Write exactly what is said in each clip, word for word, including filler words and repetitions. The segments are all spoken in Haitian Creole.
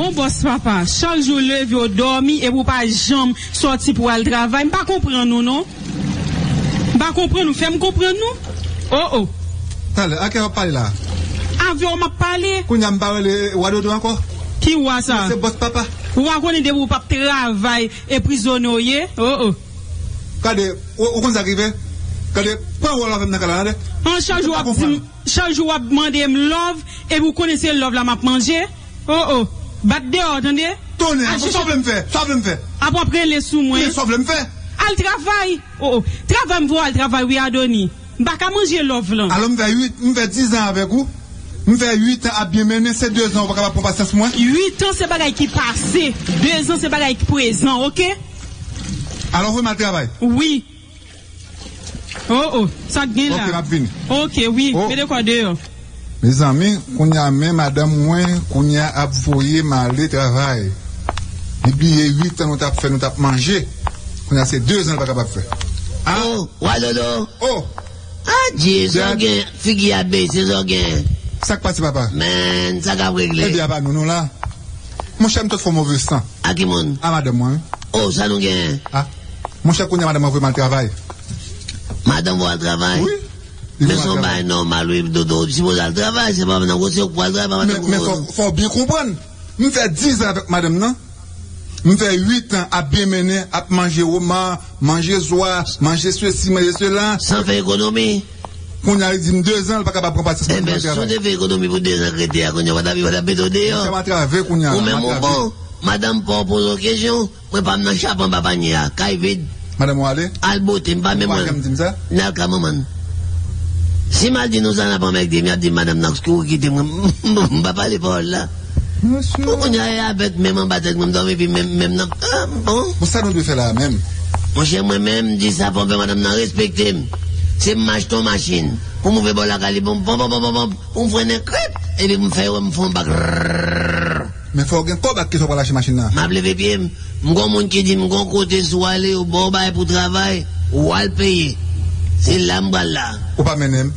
Bòs papa, chak jou leve w dòmi epi w pa janm sòti pou w al travay. M pa konprann ou non. M pa konprann ou, fè m konprann nou. Oh, oh. Talè, a kiyès w ap pale la? Avè w m ap pale. Kounye a m pa rele wa Dodo ankò? Ki wa sa? Se bòs papa. Ou pa konnen depi w p ap travay e prizonye w ye? Oh, oh. Gade, ou, ou konn sa k rive? Gade, pran wòl avè m nan kay la, tande. An, chak jou w ap di m, chak jou w ap mande m love, epi w konnen se love la m ap manje. Oh, oh. Bat deyò, tande. Tonnè, sa w vle m fè? Sa w vle m fè? Apre w ap rele sou mwen. Men sa w vle m fè? Al travay. Oh, oh. Travay, m voye w al travay, wi, Adoni. M pa ka manje love lan. Alò, m fè uit, m fè diz an avèk ou. M fè uit an ap byen mennen, se dezan ou pa kapab pran pasyans mwen? Uit an se bagay ki pase. Dezan se bagay ki prezan, oke? Alò, voye m al travay. Wi. Oh, oh, sa k gen la? Oke, m ap vini. Oke, wi, oh. Mete kò deyò. Mezanmi, kounye a men madanm mwen, kounye a ap voye m ale travay. Li bliye uit an nou t ap fè, nou t ap manje. Kounye a se dezan l pa kapab fè. Ah. Oh, wa Dodo. Oh. Adje, sa w gen, figi a bese, sa w gen. Sa k pase, papa? Men, sa k ap regle? Ebyen, apa nou, nou la. Monchè, m tout fè move san. A ki moun? A madanm mwen, wi. Oh, sa nou gen? Ah. Monchè, kounye a madanm mwen voye m al travay. Madanm voye w al travay? Wi. Men se yon bagay nòmal, wi, Dodo. Ou sipoze al travay, se pa nan gwo se ou k pral travay, pa madanm. Men, men fò, fò w byen konprann. M fè diz an avèk madanm nan. M fè uit an ap byen mennen, ap manje woma, manje zwa, manje sesi, manje sela. San fè ekonomi. Kounye a li di m dezan, li pa kapab pran pasyans mwen. Enben, si w te fè ekonomi pou dezan k rete a, kounye a w pa t ap, w pa t ap mete w deyò. Monchè, m atrave kounye a, m atrave. Ou menm ou bon. Madanm pa w poze w kesyon, mwen pa m nan chapant pa panye a, kay vid. Madanm ou ale? Al bote, m pa menm. Ou pa janm di m sa? N al ka manman n. Si m al di nou sa, n ap anmègde m, y ap di madanm nan, ki ou kite mwen, m pa pale pawòl la. Mesye. Bon, kounye a, e avèk menm anba tèt mwen m dòmi, epi menm, menm nan, ah, bon. Bon, sa nou dwe fè la a menm? Monchè, mwen menm, m di sa, fò m fè madanm nan respekte m. Se m m achte yon machin pou m ouvè bò lakay li, pou m, pou m, pou m, pou m, pou m frennen krèt, epi m fè wè m fè yon bak. Men fò w gen kòb ak kisa w pral achte machin nan. M ap leve pye m. M gon moun ki di m gon kote si w ale, yo ba w bagay pou travay, ou al peye. Se la m pral la. Ou pa mennen m?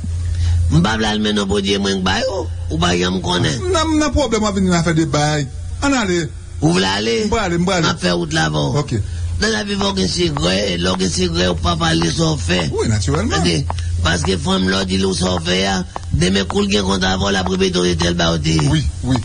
M pa vle al mennen w, Bondye mwen k ba yo. Ou pa janm konnen. M nan, m nan pwoblèm, w ap vin vin afè de bay. Ann ale. Ou vle ale? M prale, m prale. M ap fè wout la avè w. Ok. Nan lavi fò w gen sekrè, lè w gen sekrè, ou pa pale sa w fè. Wi, natirèlman. Tande, paske fanm lè w di l ou sa w fè a, demen kou l gen kont avè w, l ap repete w se tèl bagay ou te ye. Wi, wi.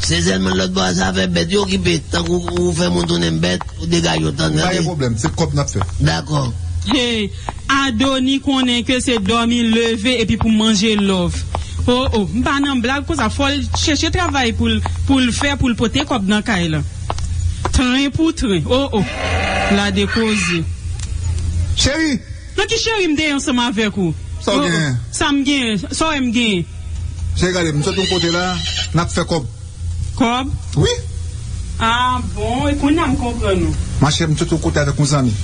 Se sèlman lòt bò a sa fè bèt yo okipe, tankou ou fè moun tounen bèt, ou degaje w tann, tande. Pa gen pwoblèm, se kòb n ap fè. Dakò. Hey, Adoni konnen ke se dòmi, leve, epi pou manje love. Oh, oh, m pa nan blag konsa, fò l chèche travay pou l, pou l fè, pou l pote kòb nan kay la. Tren pou tren, oh, oh, la de koze. Cheri! Nan ki cheri m te ye ansanm avèk ou? Sa w genyen? Sa m genyen? Sa w wè m genyen? Cheri, gade, m sot yon kote la, n ap fè kòb. Kòb? Wi. Ah bon, e kounye a m konprann ou. Machè, m sot yon kote avèk yon zanmi.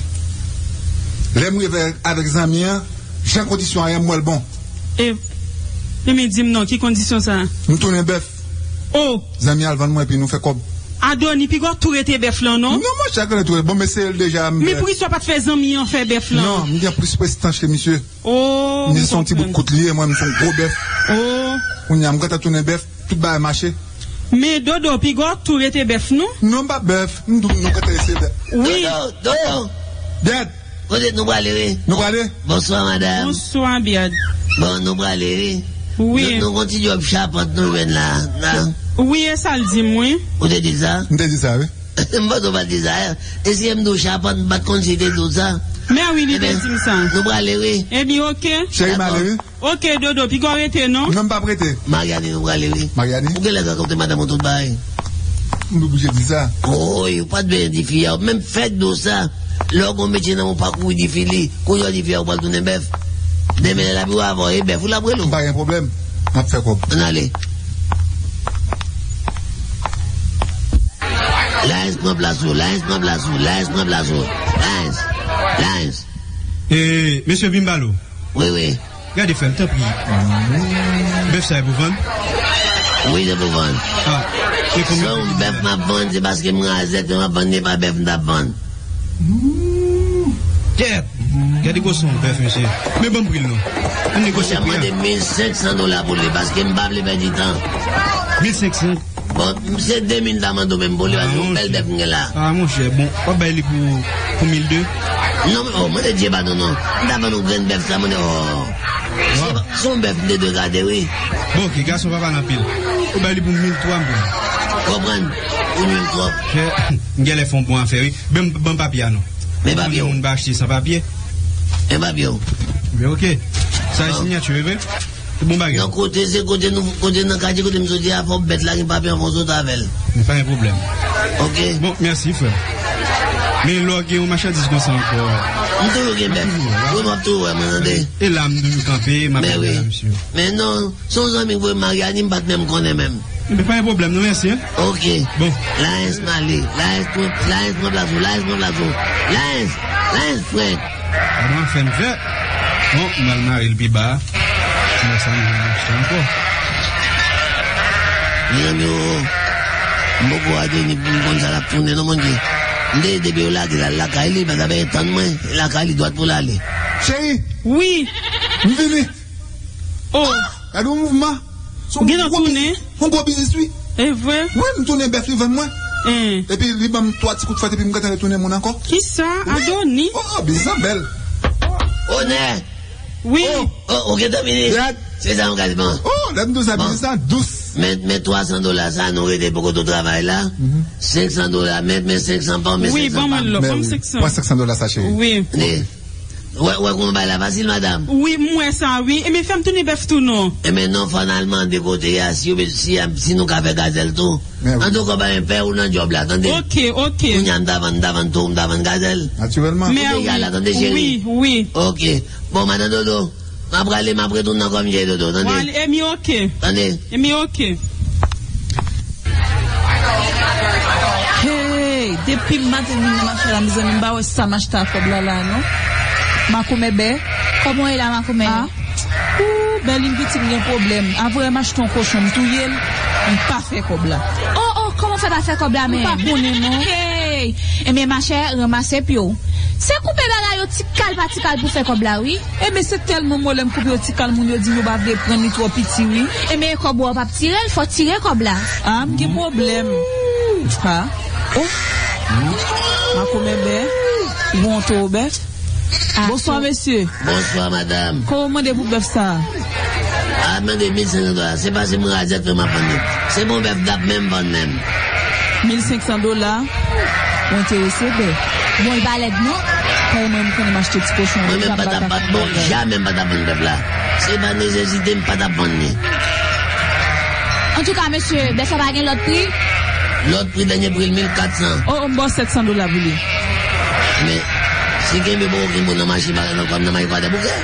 Lè m rive avèk zanmi an, jan kondisyon an ye, m wè l bon. E, e men di m non, ki kondisyon sa? M tounen bèf. Oh! Zanmi an al vann mwen epi nou fè kòb. Adoni, piga w tou rete bèf lan non? Non, monchè, gade tou. Bon, m eseye l deja, m... Men poukisa w pa t fè zanmi an fè bèf lan? Non, m gen plis prestans ke misye. Oh, m konprann. Misye se yon ti bout kout li ye, mwen, m se yon gwo bèf. Oh. Kounye a, m gentan tounen bèf, tout bagay mache. Men Dodo, piga w tou rete bèf non? Non, m pa bèf, m di w, nou gentan eseye bèf. Wi. Dodo, Dodo. Dèt. Kote nou prale, wi? Nou prale? Bonswa, madanm. Bonswa, Byad. Bon, nou prale, wi. Wi. Nou, nou gon ti djòb chapant nou jwenn la, la. Wi, e sa l di m, wi. Ou te di l sa? M te di sa, wi. M panse w pa t di sa, e. E si m di w chapant, m pa t konn si te di w sa. Men wi, li te di m sa. Ebyen, nou prale, wi. Ebyen, oke. Cheri, m ale, wi. Oke, Dodo, piga w rete non. Non, m p ap rete. Maryani, nou prale, wi. Maryani? Ou genlè ka koute madanm ou tout bagay. M oblije di sa. Oy, ou pa t bezwen di fi a, ou menm fèk di w sa. Lè w gon metye nan men w, pa kouri di fi li. Kounye a w di fi a ou pral tounen bèf. Demen lè l ap viv avè w, e bèf ou l ap rele w. M pa gen pwoblèm. M ap fè kòb. Ann ale. Lines pran plas ou, Lines pran plas ou, Lines pran plas ou. Lines. Lines. E, mesye Bimbalo. Wi, wi. Gade frè m, tanpri. Bèf sa e pou vann? Wi, se pou vann. Ah, e konbyen? Se yon bèf m ap vann, se paske m razèt, m ap vann, se pa bèf m t ap vann. Kèt! Gade gwosè yon bèf, mesye. Men ban m pri l non. Ann negosye pri a. Monchè, m mande mil senk san dola pou li, paske m pa vle pèdi tan. Mil senk san? Bon, se de mil m ta mande w menm pou li, paske yon bèl bèf m gen la. Ah, monchè, bon, w ap bay li pou, pou mil de? Non, men, oh, mande Dye padon, non. M ta vann yon grenn bèf sa, mande, oh. Se, se yon bèf m te dwe gade, wi. Bon, ok, gason pa pale anpil. Ou bay li pou mil twa, m pran. Konprann? Pou mil twa. M genlè fè yon bon afè, wi. Ban m, ban m papye a, non. Men papye w. Moun pa achte san papye. Men papye w. Men ok. Sa e sinyati, wi, wi. Bon bagay. Nan kote, se kote nou, kote nan katye kote m soti a, fò bèt la gen papye anvan w sot avè l. Men pa gen pwoblèm. Ok. Bon, mèsi, frè. Men lè w gen yon machandiz konsa ankò. M toujou gen bèf. Wi, m ap toujou wè, mwen, tande. E la, m toujou kanpe, m ap pale a misye. Men non, se yon zanmi k voye m Maryani, m pa t menm konnen menm. Men pa gen pwoblèm, non, mèsi, en. Ok. Bon. Layens m ale. Layens pran, Layens pran plas ou, Layens pran plas ou. Layens, Layens, frè. Kòman fè m fè? Bon, m al mare l pi ba. Mwen sa m vin achte ankò. Mezanmi, oh, oh. M poko adoni pou m konn sa l ap tounen, non, Bondye. M te di depi yo lage l al lakay li, pa ta bay tann mwen. Lakay li dwat pou l ale. Cheri! Wi. M vini. Oh. Ah, gade yon mouvman. Se yon gwo biznis. Ou gen tan tounen? Yon gwo biznis, wi. E vre? Wi, m tounen bèf li vann mwen. Epi li ban m twa ti kout fwèt epi m gentan retounen moun ankò. Kisa? Wi. Adoni? Oh, oh, biznis lan bèl. Onè! Wi. Oh, oh, ou gentan vini? Se sa yon gazman. Oh, lè m di w sa, biznis lan dous. Men, men twa san dola sa, nou rete poko tou travay la. Senk san dola, men, men senk san pa w, men senk san pa m. Wi, ban mwen lòt, ban m senk san. Pran senk san dola sa, cheri. Wi. Wè, wè kòman bagay la fasil, madanm? Wi, m wè sa, wi. Enben, fè m tounen bèf tou, non. Enben, non, fò n al mande kote a, si, si, si nou ka fè gazèl tou. Antouka, pa gen pè ou nan djòb la, tande. Ok, ok. Kounye a, m ta vann, m ta vann tou, m ta vann gazèl. Natirèlman. Kote y a la, tande, cheri? Wi, wi. Ok. Bon, madan Dodo, m ap prale, m ap retounen ankò, m jere Dodo, tande. Wale, e mi ok. Tande. E mi ok. Hey, depi maten m vin nan mache la, mezanmi, m pa wè sa m achte ak kòb la la, non. Makomè bè. Kòman w ye la, makomè? Ah, ou, Bèlin, pitit m gen pwoblèm. Avan m achte yon kochon, m touye l, m pa fè kòb la. Oh, oh, kòman w fè pa fè kòb la menm? M pa konnen, non. Hey! Ebyen, machè, ranmase pye w. Se koupe bagay yo ti kal pa ti kal pou fè kòb la, wi. Ebyen, se tèlman mwen lè m koupe yo ti kal moun yo di m yo pa vle pran, li twò piti, wi. Ebyen, e kòb ou a w p ap tire l, fò w tire kòb la. Ah, m gen pwoblèm. Ha. Oh. Makomè bè. Ou gon towo bèf? Bonswa, mesye. Bonswa, madanm. Kòman w mande pou bèf sa a? A, mande mil senk san dola. Se pa se mwen razèt fè m ap vann li. Se bon bèf dap menm vann menm. Mil senk san dola. Ou enterese, bè? Bon, li pa lèd, non. Paske mwen, m konnen m achte ti kochon. Mwen menm pa t ap, pa t, bon, jamè m pa t ap vann bèf la. Se pa nesesite, m pa t ap vann li. Antouka, mesye, bèf la pa gen lòt pri? Lòt pri, dènye pri l, mil kat san. Oh, oh, m ba w sèt san dola pou li. Men, si kenbe poko kenbe w nan mache, pa nan kòm nan mache pa dèboukè.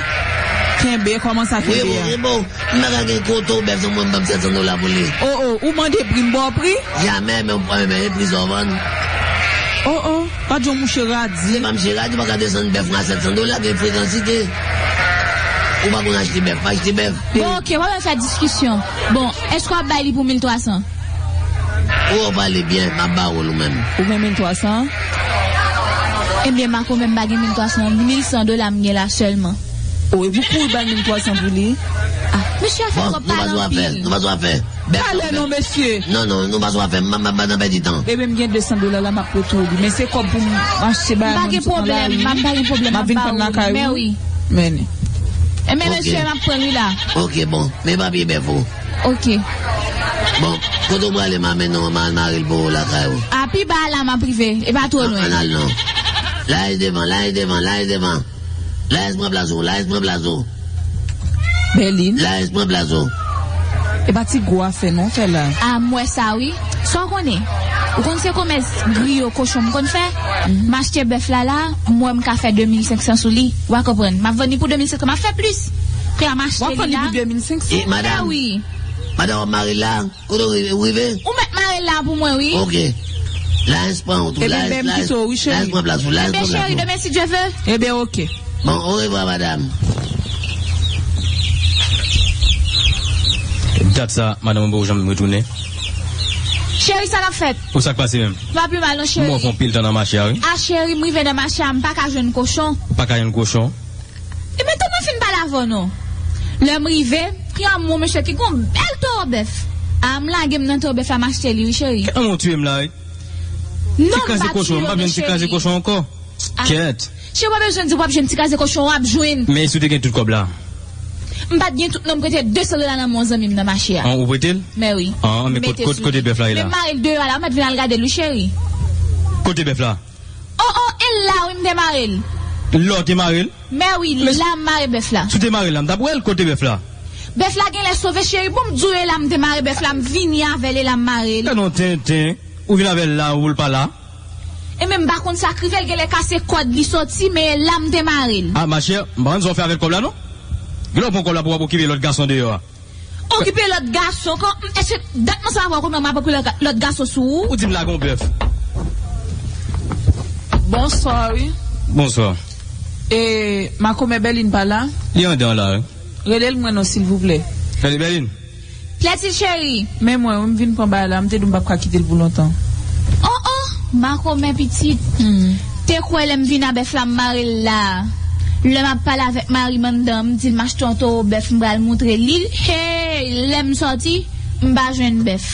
Kenbe, kòman sa kenbe a? Wi, bon, kenbe w. M pa ka gen kote w bèf san mwen ban m sèt san dola pou li. Oh, oh, ou mande pri, m ba w pri? Jamè, men, men, men, e pri sa w vann. Oh, oh, pa di yon mouche radi. Se pa mouche radi, ou pa ka desann bèf mwen a sèt san dola, gen frekansite. Ou pa konn achte bèf, pa achte bèf. Bon, ok, w ap fè diskisyon. Bon, èske w ap bay li pou mil twa san? Ou pale byen, m ap ba w l ou menm. Ou gen mil twa san? Ebyen, makomè m pa gen mil twa san, mil san dola m gen la sèlman. O, epi pou w bay mil twa san pou li? Ah, mesye, afè kòb pa anpil. Nou pa sou afè, nou pa sou afè. Talè non, mesye. Non, non, nou pa sou afè, m pa, m pa nan pèdi tan. Ebyen, m gen de san dola la, m ap pote w li. Men se kòb pou m achte bagay mwen nan lari. M pa gen pwoblèm, m pa gen pwoblèm, m ap vin pran lakay ou. Men wi. Men li. Ebyen, mesye, m ap pran li la. Ok, bon. Men papye bèf ou. Ok. Bon, kote w prale, m a mennen w, m a al mare l pou ou lakay ou. A, pi ba la, m ap rive. E pa twò lwen. Ann al non. Layès devan, layès devan, layès devan. Layès pran plas ou, layès pran plas ou. Bèlin. Layès pran plas ou. E pa ti gwo afè non fè la. A, m wè sa wi. Sa w konnen? Ou konn se komès griyo kochon m konn fè? M achte bèf la la, m wè m ka fè de mil senk san sou li. W a konprann? M ap vann li pou de mil senk san, m ap fè plis. Kounye a m achte li la. W ap vann li pou de mil senk san? E, madanm. Wi. Madanm, w ap mare l la? Kote w rive? Ou rive? Ou mèt mare l la pou mwen, wi. Ok. Layès pran ou tou. Ebyen, layès, bè m layès, kite w, wi, cheri. Layès pran plas ou, layès pran plas ou. Ebyen, cheri, demen, si Dye ve. Ebyen, ok. Bon, orevwa, madanm. Dat sa, madanm, ou poko janm retounen. Cheri, sa k ap fèt? Ou sa k pase menm? Pa pi mal, non, cheri. M wè w fè yon pil tan nan mache a, wi. A, cheri, m rive nan mache a, m pa ka jwenn kochon. Ou pa ka jwenn kochon? Ebyen, tann mwen fin pale avè w non. Lè m rive, gen yon mesye ki gen yon bèl towo bèf. A, m lage m nan to bèf la, m achte li, wi, cheri. Kèt manman w tiye m la, wi. Non, ti kraze kochon, m pa jwenn ti kraze kochon ankò. Kèt. Cheri, w pa bezwen di w p ap jwenn ti kraze kochon, w ap jwenn. Men si w te gen tout kòb la? M pa t gen tout, non, m prete de san dola nan men yon zanmi m nan mache a. An, ou prete l? Men wi. An, men kot, kot, kote bèf la ye la? Men m mare l deyò a la, w mèt vin al gade l, wi, cheri. Kote bèf la? O, o, e la wi m te mare l. La w te mare l? Men wi, la m mare bèf la. Si w te mare l la, m t ap wè l. Kote bèf la? Bèf la genlè sove, cheri. Bon, m di w e la m te mare bèf la, m vini avè l e la m mare l. Gade yon tenten. Ou vin avè l la, ou l pa la. E men m pa konn sa k rive l, genlè kase kòd li soti, men e la m te mare l. A, machè, m pa konn sa w fè avèk kòb la, non. Genlè w pran kòb la pou w ap okipe lòt gason deyò a. Okipe lòt gason? Èske dat mwen sa ap wè kòman m ap okipe lòt ga-, lòt gason sou ou? Ou di m lage yon bèf. Bonswa, wi. Bonswa. E, makomè Bèlin pa la? Li anndan la, wi. Rele l mwen non, silvouplè. Rele Bèlin. Plètil cheri. Men mwen, wi, m vin pran bagay la, m te di w m p ap ka kite l pou lontan. O, o, makomè pitit. Hmm. Te kwè lè m vin a bèf la, m mare l la. Lè m ap pale avèk mari m anndan, m di l m achte yon towo bèf, m pral moutre li l. Hey, lè m sòti, m pa jwenn bèf.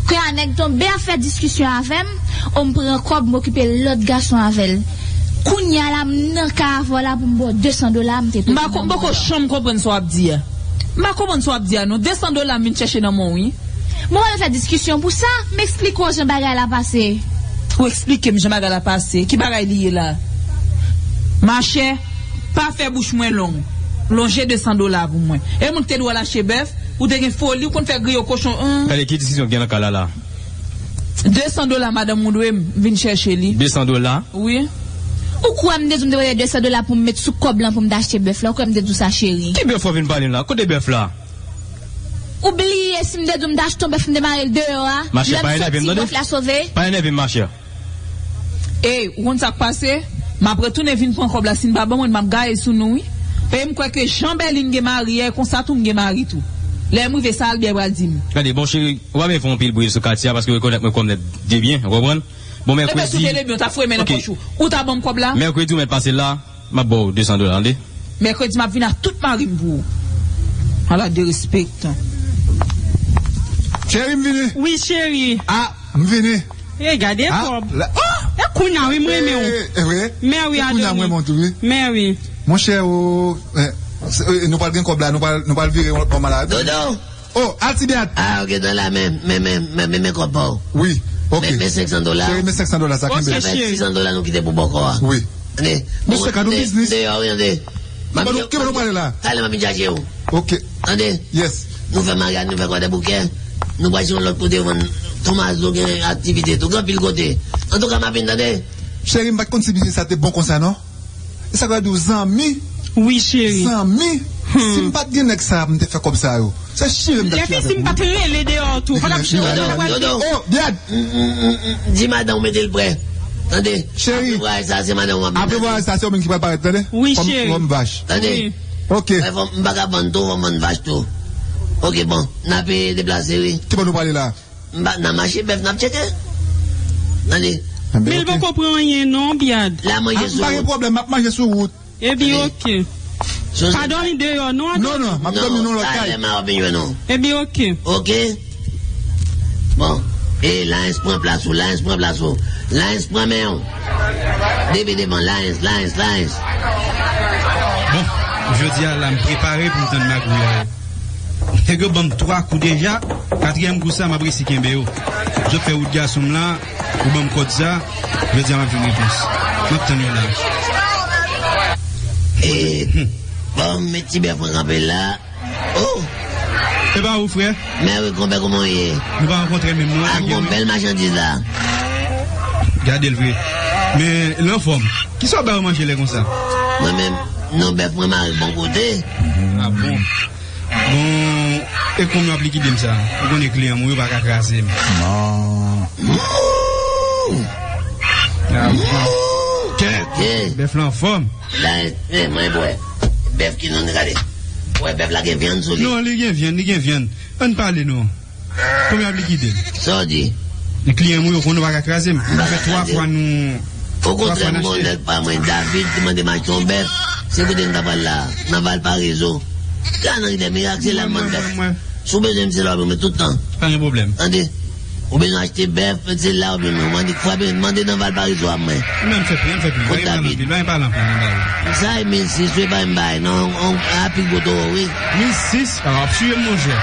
Kounye a, nèg tonbe ap fè diskisyon avè m, o m pran kòb, m okipe lòt gason avè l. Kounye a la, m nan kay avè w la pou m ba w de san dola, m te prete nan men w. M pa ko-, m poko janm konprann sa w ap di a. M pa konprann sa w ap di a, non. De san dola m vin chèche nan men w, wi. Mwen pa vle fè diskisyon pou sa, m eksplike w jan bagay la pase. Ou eksplike m jan bagay la pase. Ki bagay li ye la? Machè, pa fè bouch mwen long. Lonje de san dola pou mwen. E moun ki te di w al achte bèf, ou te gen foli, ou konn fè griyo kochon, an. Gade ki diskisyon k gen nan kay la la. De san dola madanm ou dwe m, m vin chèche li. De san dola? Wi. Ou kwè m te di w m te prete de san dola pou m met sou kòb lan pou m t achte bèf la? Ou kwè m te di w sa, cheri? Ki bèf w ap vin pale m la? Kote bèf la? Ou bliye si m te di w m t achte yon bèf, m te mare l deyò a? Machè, pa enève m, tande? Lè m soti, bèf la sove. Pa enève m, machè. Ey, ou konn sa k pase? M ap retounen vin pran kòb la, si n pa ban mwen, m ap gaye sou nou, wi. E m kwè ke jan Bèlin gen mari a, e konsa tou m gen mari tou. Lè m rive, sa Albert pral di m. Gade, bon, cheri, ou pa bezwen fè anpil bri sou katye a, paske yo rekonèt mwen kòm nèg de byen, ou konprann? Bon, mèkredi. Ebyen, si w te de byen, w t ap foure men nan pòch ou. Ou ta ban m kòb la? Mèkredi, ou mèt pase la, m ap ba w de san dola, tande? Mèkredi, m ap vin ak tout mari m pou ou. Ala derespektan. Cheri, m vini. Wi, cheri. A, m vini. E gade kòb. E kounye a, wi, m renmen w. E vre? Mè wi, Adonis. E kounye a, m renmen w tou, wi. Mè wi. Monchè, o, e, se, e, nou pral gen kòb la, nou pral, nou pral vire yon lòt bò maladi. Dodo! O, Altibèt! A, oke, dan la men, men, men, men, men, men kòb pa w. Wi, oke. Men, men senk san dola. Cheri, men senk san dola, sa kenbe. Oke, cheri. Sis san dola nou kite pou bòkò a. Wi. Tande. Mesye, gade yon biznis. Deyò, wi, tande. Ki bò nou, ki bò nou prale la? Talè m ap vin chache w. Oke. Tande. Yes. Nou fè maryaj, nou fè Kwadèboukè. Nou pral jwenn lòt kote vann. Tomazo gen aktivite tou. Gen anpil kote. Antouka, m ap vin, tande. Cheri, m pa t konn si biznis sa te bon konsa, non. E sa k vle di w zanmi? Wi, cheri. Zanmi? Hmm. Si m pa t gen nèg sa, m te fè kòb sa yo. Se chire m t ap chire avèk ou. Lè si m pa t rele deyò tou, fò n ap chire. Dodo, Dodo. O, Byad! M, m, m, m, di madanm ou mete l prè. Tande? Cheri. Apre vwayaj sa, se madanm ou ap vin. Apre vwayaj sa, se ou menm ki pral parèt, tande? Wi, cheri. Kòm, kòm vach. Tande? Wi. Oke. Fò m pa ka vann tou, fò m vann vach tou. Oke, bon. N ap, e, deplase, wi. Ki bò nou prale la? M pa, n a mache bèf, n ap tcheke. Tande? Men l poko pran anyen non, Byad. La manje sou wout. M pa gen pwoblèm, m ap manje sou wout. Ebyen, oke. Pa dòmi deyò non, Adonis. Non, non, m ap dòmi nan lòt kay. Talè m a vin jwenn ou. Ebyen, oke. Oke. Bon. E, Lines pran plas ou, Lines pran plas ou. Lines pran men w. Depi devan, Lines, Lines, Lines. Bon, jodi a la, m prepare pou m tann magouy la. Nèg yo ban m twa kou deja, katriyèm kou sa, m ap resi kenbe yo. Zòt fè wout gason m la, ou ban m kòd sa, jodi a m ap jwenn repons. M ap tann yo la. E, bon, m met ti bèf mwen kanpe la. Oh! E pa ou, frè? Mè wi, konpè, kòman w ye? Nou pa rankontre menm, non. A, m gon bèl machandiz la. Gade l vre. Men, l anfòm. Kisa w ba yo manje lè konsa? Mwen menm, non, bèf mwen mare bò kote. A bon? Bon, e kòman w ap likide m sa? Ou konnen kliyan mwen yo pa ka kraze m. Non. Mou! A bon. Kèt! Bèf la anfòm. La, e, mwen, bwè. Bèf ki non, gade. Wè, bèf la gen vyann sou li. Non, li gen vyann, li gen vyann. Ann pale non. Konbyen w ap likide l? Sa w di? Li kliyan mwen yo konnen w pa ka kraze m. Nou fè twa fwa nou. Okontrè, m gon nèg pa mwen, David, ki mande m achte yon bèf. Se kote n ta pral la. Nan Valparaíso. La nan Ridè Mirak, se la m vann bèf. Si w bezwen m, se la w ap jwenn mwen tout tan. Pa gen pwoblèm. Tande. Ou bezwen achte bèf, se la w ap jwenn mwen. Mande, frape, mande nan Valparaíso a mwen. Mwen m fè pri, m fè pri. Kot David? Mwen pa nan pri, mwen ba ou. Sa e mil sis, wi, pa m bay, non, on, on, a pi gwo towo, wi. Mil sis? A, w ap tiye m, monchè.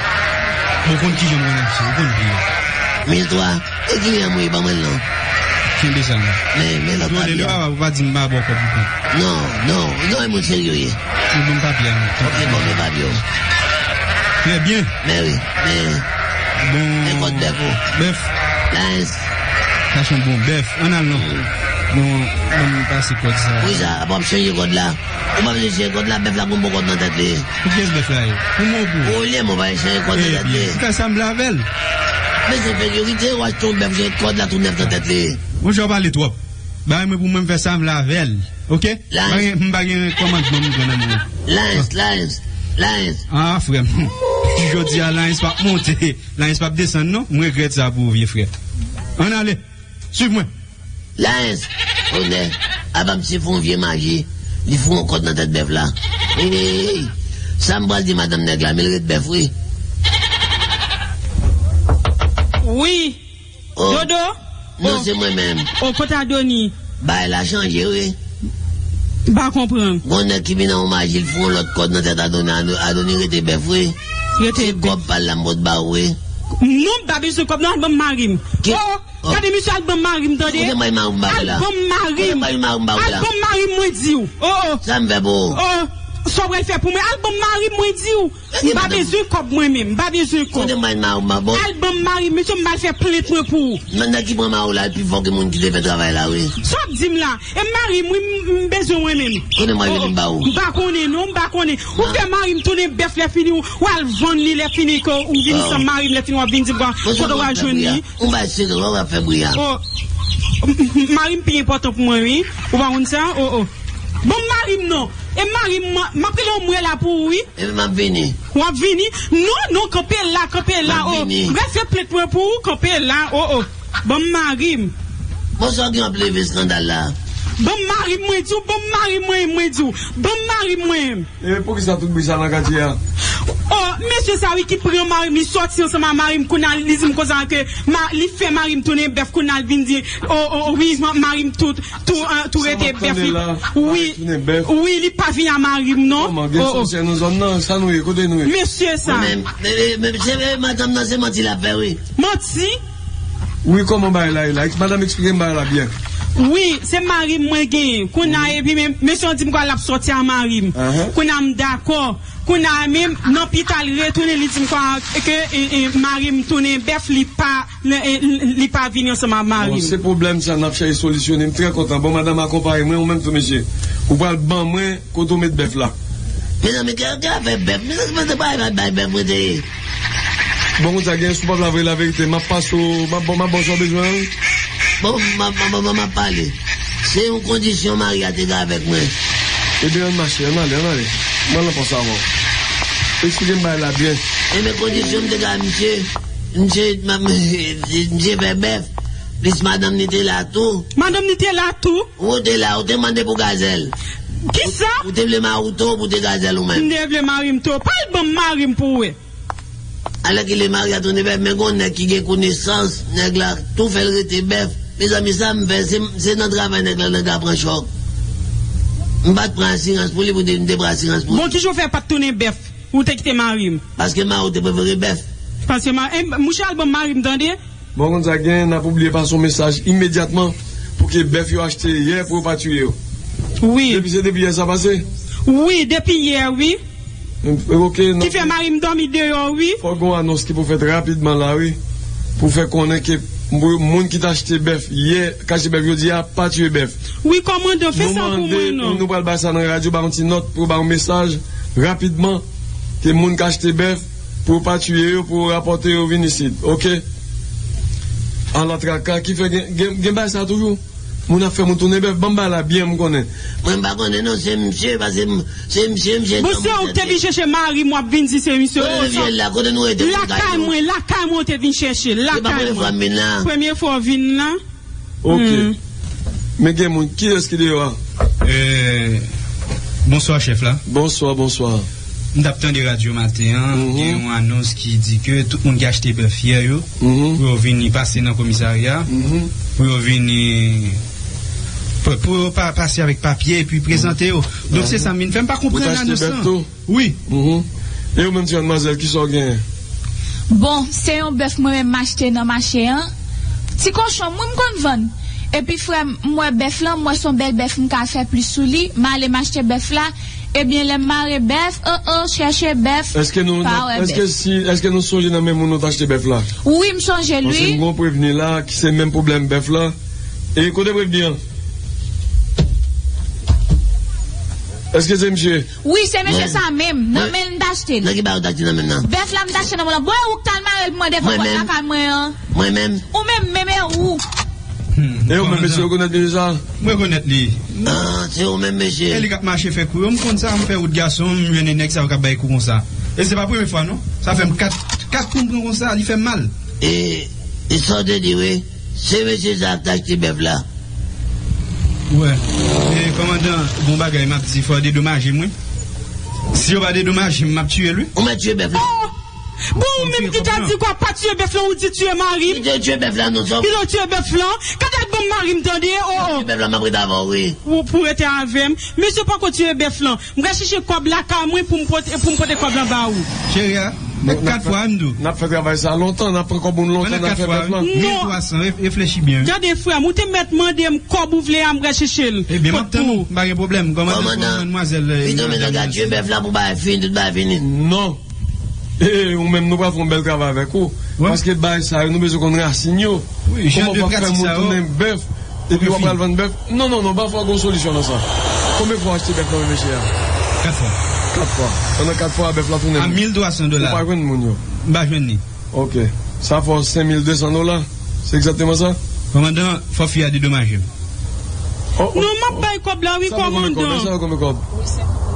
Bon, ou konn kijan mwen achte, ou konn pri a. Mil twa. E kliyan mwen, ban mwen l non. Kenbe sa non. Men, men lòt papye a. Ou pa di m pa ba w kòb ou pran. Non, non, non, e moun serye w ye. Ou ban m papye a non. Ok, bon, men papye w. Trè byen. Men wi, men. Bon. Men kòd bèf ou. Bèf. Lines. Sa se yon bon bèf. Ann al non. Bon, ban m pase kòd sa. Wi, sa, w ap chanje kòd la. Ou pa bezwen chanje kòd la, bèf la gon bon kòd nan tèt li. Pou kiyès bèf la ye? Pou mwen ou pou ou? Ou li, mwen pa chanje kòd nan tèt li. Ebyen, fè sa m vle avè l. Mesye, fè yo kite w achte yon bèf, chanje kòd la tou nèf nan tèt li. Monchè, ou pale twòp. Bay mwen pou mwen, m fè sa m vle avè l. Oke? Lines. M pa gen, m pa gen kòmandman m pran nan men w. Lines, Lines, Lines. Ah, frè m. Jodi a, Lines p ap monte. Lines p ap desann, non. M regrèt sa pou ou, vye frè. Ann ale. Swiv mwen. Lines! Onè, apa misye fè yon vye maji, li fè yon kòd nan tèt bèf la. Hey! Sa m pral di madanm nèg la, men l ret bèf, wi. Wi. Oh. Dodo? Non, oh, se mwen menm. Oh, kote Adoni? Bagay la chanje, wi. M pa konprann. Gon nèg ki vin nan yon maji, l fè yon lòt kòd nan tèt Adoni, Adoni rete bèf, wi. Rete bèf. Se kòb pa l la m pot ba ou, wi. Non, m pa bezwen kòb, non, al ban m mari m. Ki- Oh! Oh. Gade misye al ban m mari m tande. Kote mari m ba ou la? Al ban m mari m. Kote mari m ba ou la? Al ban m mari m mwen di w. Oh, oh. Sa m fè pou ou? Oh, sa w pral fè pou mwen? Al ban m mari m mwen di w. M pa bezwen kòb mwen menm. M pa bezwen kòb. Kote mari m ba ou? Al ban m mari m, mesye, m pral fè plent mwen pou ou. Nan nèg ki pran mari w la, l pi fò ke moun ki te fè travay la, wi. Sa w ap di m la? E mari m, wi, m, m bezwen mwen menm. Kote mari m ba ou? M pa konnen, non, m pa konnen. Ou fè mari m tounen bèf lè fini, ou, ou al vann li lè fini, ke ou vin san mari m lè fini, w ap vin di m kote w al jwenn li. Ou bay sekrè, w ap fè bri a. Oh, m, m, mari m pi enpòtan pou mwen, wi. Ou pa konn sa? Oh, oh. Ban m mari m non. E mari m, m ap rele w, m rele la pou ou, wi. Epi m ap vini. W ap vini? Non, non, kanpe la, kanpe la, oh. M ap vini. M pral fè plent mwen pou ou, kanpe la, oh, oh. Ban m mari m. Bon, sa w gen w ap leve eskandal la? Ban m mari m, mwen di w, ban m mari m, mwen, mwen di w. Ban m mari m, mwen. E poukisa tout bri sa nan katye a? Oh, mesye sa wi ki pran mari m, li sòti ansanm ak mari m, kounye a li di m konsa ke ma-, li fè mari m tounen bèf, kounye a l vin di, oh, oh, wi, ma-, mari m tout, tou, ah, tou rete bèf. Wi, wi, li pa vin a mari m, non. Kòman, gen sòsyè nan zòn nan? Sa nou ye? Kote nou ye? Mesye sa. Men, men, men, men, se, men, madanm nan se manti l ap fè, wi. Manti? Wi, kòman bagay la ye la? Madanm, eksplike m bagay la byen. Wi, se mari m mwen genyen. Kounye a, epi men, mesye an di m kwa l ap sòti a mari m. Kounye a, m dakò. Kounye a, menm nan pita, li retounen, li di m kwa ke, e, e, mari m tounen bèf, li pa, li, e, li pa vini ansanm ak mari m. Bon, se pwoblèm sa n ap chèche solisyone. M trè kontan. Bon, madanm, akonpaye mwen, ou menm tou, mesye. Ou pral ban mwen kote w met bèf la. Mezanmi, gen, gen afè bèf. Mezanmi, se pa bay, bay bèf mwen te ye. Bon, konsa, gen, si w pa vle avwe laverite, m ap pase w, m ap, m ap ba w sa w bezwen an, wi. Bon, m ap, m ap, m ap, m ap pale. Se yon kondisyon mari a te gen avèk mwen. Ebyen, ann mache, ann ale, ann ale. Mwen lan pòs avan. Eksplike m bagay la byen. Ebyen, kondisyon m te gen ak misye, misye, m ap, misye fè bèf, plis madanm ni te la tou. Madanm ni te la tou? Ou te la, ou te mande pou gazèl. Kisa? Ou te vle mari w tou pou te gazèl ou menm. M te vle mari m tou. Pa al ban m mari m pou w wè. Alèkile mari a tounen bèf, men gon nèg ki gen konesans, nèg la tou fè l rete bèf. Mezanmi, sa m fè, se, se nan travay nèg la, nèg la pran chòk. M pa t pran asirans pou li, pou di m te pran asirans pou li. Bon, kijan w fè pa t tounen bèf? Ou te kite mari m. Paske mari w te prefere bèf. Paske ma-, e, mouche al ban m mari m, tande. Bon, konn sa gen, n ap obliye pase yon mesaj imedyatman pou ke bèf yo achte yè pou yo pa tiye yo. Wi. Depi se depi yè sa pase? Wi, depi yè, wi. E, oke, n ap. Ki fè mari m dòmi deyò, wi. Fòk gon anons ki pou fèt rapidman la, wi. Pou fè konnen ke moun ki t achte bèf yè, k achte bèf jodi a, pa tiye bèf. Wi, kòmandan, fè sa pou mwen, non. Nou pral bay sa nan radyo, bay yon ti nòt pou bay yon mesaj rapidman ke moun k achte bèf, pou yo pa tiye yo, pou yo rapòte yo vin isit, oke? Alatraka, ki fè gen, gen, gen bagay sa toujou? Moun ap fè moun tounen bèf, ban m bagay la byen, m konnen. Mwen m pa konnen non, se misye, paske m, se misye, misye. Bon, se ou ki te vin chèche mari m, w ap vin di se misye. Kote nou ye la, kote nou rete? Lakay mwen, lakay mwen ou te vin chèche, lakay mwen. Se pa premye fwa m vin la. Premye fwa w vin la? Oke. Men gen moun, kiyès ki deyò a? Eh, bonswa, chèf la. Bonswa, bonswa. M t ap tande radyo maten an, gen yon anons ki di ke tout moun ki achte bèf yè yo, pou yo vini pase nan komisarya, pou yo vini, pou, pou yo pa, pase avèk papye epi prezante yo. Donk, se sa m vin fè. M pa konprann anons lan. Wi. E ou menm, ti madmwazèl, kisa w genyen? Bon, se yon bèf mwen menm m achte nan mache an. Ti kochon, mwen m konn vann. Epi, frè m, m wè bèf lan, m wè se yon bèl bèf, m ka fè plis sou li. M ale, m achte bèf la. Ebyen, lè m mare bèf, o, o, chèche bèf, pa wè bèf. Èske si, èske nou sonje nan menm moun nou t achte bèf la? Wi, m sonje l, wi. Paske m gon prevni la, ki se menm pwoblèm bèf la. E kote prevni an? Èske se misye? Wi, se mesye sa menm. Nan men l m t achte l. Nan ki bagay ou t achte nan men l nan? Bèf la m t achte nan men l. Bon, e ou k t al mare l pou mwen devan pòt lakay mwen an. Mwen menm? Ou menm, menm e ou. E ou menm, mesye, ou rekonèt mesye sa? Mwen rekonèt li. Ah, se ou menm, mesye. E li k ap mache fè kou yo. M konn sa, m fè wout gason, m jwenn nèg sa yo k ap bay kou konsa. E se pa premye fwa, non. Sa fè m kat, kat kou m pran konsa, li fè m mal. E, e sa w te di, wi. Se mesye sa k t achte bèf la. Wè. E, kòmandan, gon bagay m ap di, fò yo dedomaje m, wi. Si yo pa dedomaje m, m ap tiye l, wi. Ou mèt tiye bèf la. Oh! Bon, ou menm ki ta di kwa pa tiye bèf la, ou di tiye mari m. Kite yo tiye bèf la, non, sòm. Kite yo tiye bèf la. Kade al ban m mari m, tande, oh, oh. Tiye bèf la, m ap rete avè w, wi. Pou, pou rete avè m. Mesye poko tiye bèf la. M pral chèche kòb lakay mwen pou m pote, pou m pote kòb la ba ou. Cheri a, kat fwa m di w. N ap fè travay sa lontan, n ap pran kòb moun lontan, n ap fè bèf la. Mil twa san, re-, reflechi byen. Gade, frè m, ou te mèt mande m kòb ou vle a, m pral chèche l. Ebyen, m ap tann ou, m pa gen pwoblèm. Kòmandan, kòmandan, pito nou ta tiye bèf la pou bagay fini, tout bagay fini. Non. E, ou menm, nou pral fè yon bèl travay avèk ou. Paske bagay sa yo, nou bezwen konn rasin yo. Kòman w ap fè moun tounen bèf? Epi w ap al vann bèf? Non, non, non, pa fwa gon solisyon nan sa. Konbyen fwa w achte bèf nan men mesye a? Kat fwa. Kat fwa. Pandan kat fwa, bèf la tounen. A mil twa san dola. Ou pa jwenn moun yo? M pa jwenn li. Ok. Sa fè w senk mil de san dola? Se egzakteman sa? Kòmandan, fò fi a dedomaje m. Oh, oh, non, m ap bay kòb la, wi, kòmandan. Sa konbyen kòb? Sa konbyen kòb?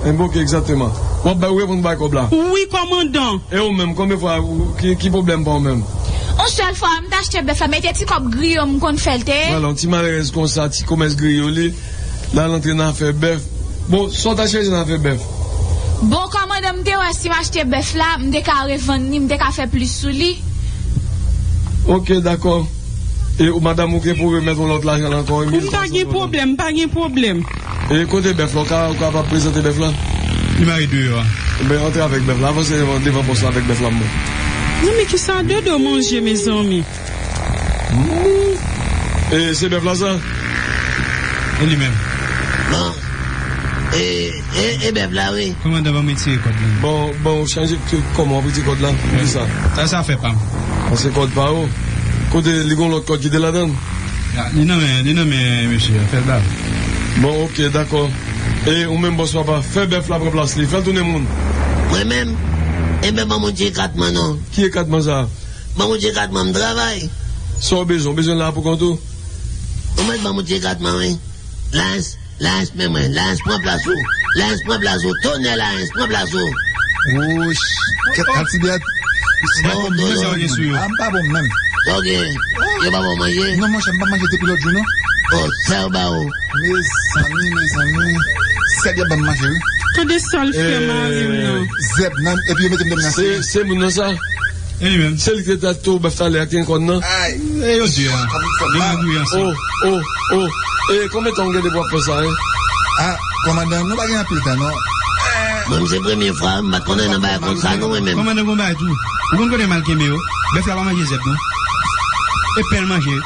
Enben, ok, egzakteman. W ap bay, ou reponn bay kòb la? Wi, kòmandan. E ou menm, konbyen fwa, ou, ki, ki pwoblèm pa ou menm? Yon sèl fwa, m t achte bèf la, men te ti kòb griyo m konn fè l te ye. Vwala, yon ti malerèz konsa, ti komès griyo li, l al antre nan afè bèf. Bon, sa w ta chèche nan afè bèf? Bon, kòmandan, m te wè si m achte bèf la, m te ka revann li, m te ka fè plis sou li. Ok, dakò. E ou, madanm ou gen pou remèt yon lòt lajan la ankò, wi, mil twa san dola. M pa gen pwoblèm, m pa gen pwoblèm. E kote bèf la? Ou ka, ou kapab prezante bèf la? Li mare deyò a. Enben, antre avèk bèf la. Avanse devan, devan pòs la avèk bèf la, mwen. Non, men kisa Dodo manje, mezanmi? Hmm. E se bèf la, sa? E li menm. Bon. E, e, e bèf la, wi. Kòmandan, ban m retire kòd la. Bon, bon, chanje ke, kòman w ap retire kòd la? Ki sa? Sa, sa fè pa m. An, se kòd pa ou. Kote, li gon lòt kòd ki te ladan l? Ya, li nan men, li nan men mesye a, fè l ba l. Bon, ok, dakò. E ou menm, bòs papa, fè bèf la pran plas li, fè l tounen moun. Mwen menm? Enben, ban m yon ti ekatman non. Ki ekatman sa? Ban m yon ti ekatman, m travay. Sa w bezwen? W bezwen la pou kont ou? Ou mèt ban m yon ti ekatman, wi. Lens, Lens, men mwen. Lens, pran plas ou. Lens, pran plas ou. Tonnè, Lens, pran plas ou. Wouch. Kèt, Altibèt. Bon, Dodo. Sa w gen sou yo? A, m pa bon menm. Sa w gen? Yo pa ba w manje? Non, monchè, m pa manje depi lòt jou, non. Oh, sa yo ba ou? Mezanmi, mezanmi. Sèl y ap ban m manje, wi. Tande sa l fè mari m nan. Zèb nan, epi yo mete m dòmi nan. Se, se moun nan sa? E li menm. Se li ki te tou bèf talè a ki gen kòn nan? Ay. E yo di a. Yo nan gouye ansanm. Oh, oh, oh. E konbyen tan w gen depi w ap fè sa, en? A, kòmandan, nou pa gen anpil tan, non. Mwen, se premye fwa, m pa t konnen nan bagay konsa, non, mwen menm. Kòmandan, gon bagay tou. Ou konn kote m al kenbe yo? Bèf la pa manje zèb, non. E pen l manje.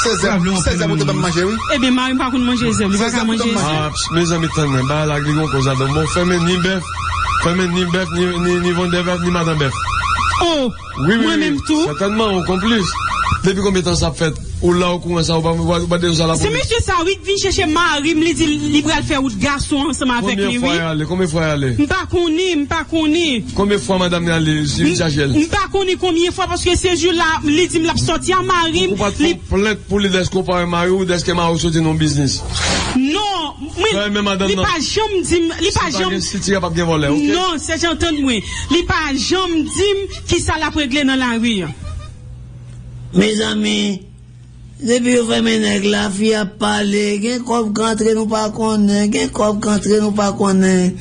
Se zèb, se zèb ou te ban m manje, wi. Ebyen, mari m pa konn manje zèb, li pa ka manje zèb. Ah, mezanmi, tann mwen, bagay la li gon koz ladan. Bon, fèmen ni bèf, fèmen ni bèf, ni, ni, ni vandè bèf, ni madan bèf. Oh, wi, wi, mwen menm tou. Sètènman, ou konplis. Depi konbyen tan sa ap fèt? Ou la okouran sa, ou pa, ou pa, ou pa deja la polis? Se mesye sa, wi, k vin chèche mari m, li di li pral fè wout gason ansanm avèk li, wi. Konbyen fwa y ale? Konbyen fwa y ale? M pa konnen, m pa konnen. Konbyen fwa madanm li ale, si li chache l? M pa konnen konbyen fwa, paske se jou la, li di m l ap sòti a mari m. Ou pa t fè yon plent pou li dèske ou pa wè mari w, dèske mari w soti nan yon biznis? Non, mwen, li pa janm di m, li pa janm. Si pa gen sitira, p ap gen vòlè, ok? Non, sèjan, tann mwen. Li pa janm di m kisa l ap regle nan lari a. Mezanmi, depi yo fèmen nèg la, fi ap pale, gen kòb k antre nou pa konnen, gen kòb k antre nou pa konnen.